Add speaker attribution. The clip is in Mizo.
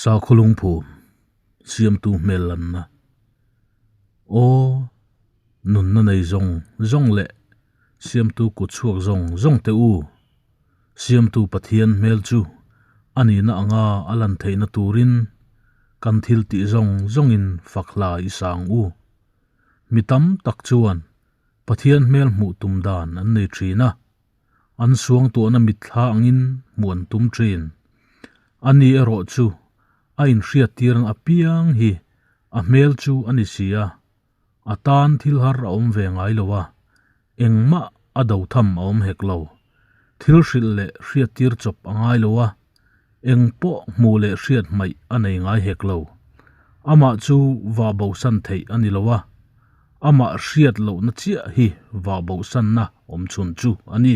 Speaker 1: Sakhaw lungphum siamtu hmel lanna Aw, nunna nei zawng zawng leh siamtu kut chhuak zawng zawng te u, siamtu Pathian hmel chu a nihna anga a lan theihna turin kan thil tih zawng zawngin fak hla i sang u. Mi tam tak chuan Pathian hmel hmuh tum dan an nei thin a. An suangtuahna mitthla angin hmuh an tum thin. Ani erawh chu a inhriattirna apiang hi a hmel chu a ni si a, a tan thil har a awm ve ngai lo a, engmah a do tham a awm hek lo. Thil hrilh leh hriattir chawp a ngai lo a, eng pawh hmuh leh hriat hmaih a nei ngai hek lo. Amah chu vah bosan theih a ni lo a, amah hriat lohna chiah hi vah bosanna awm chhun chu a ni.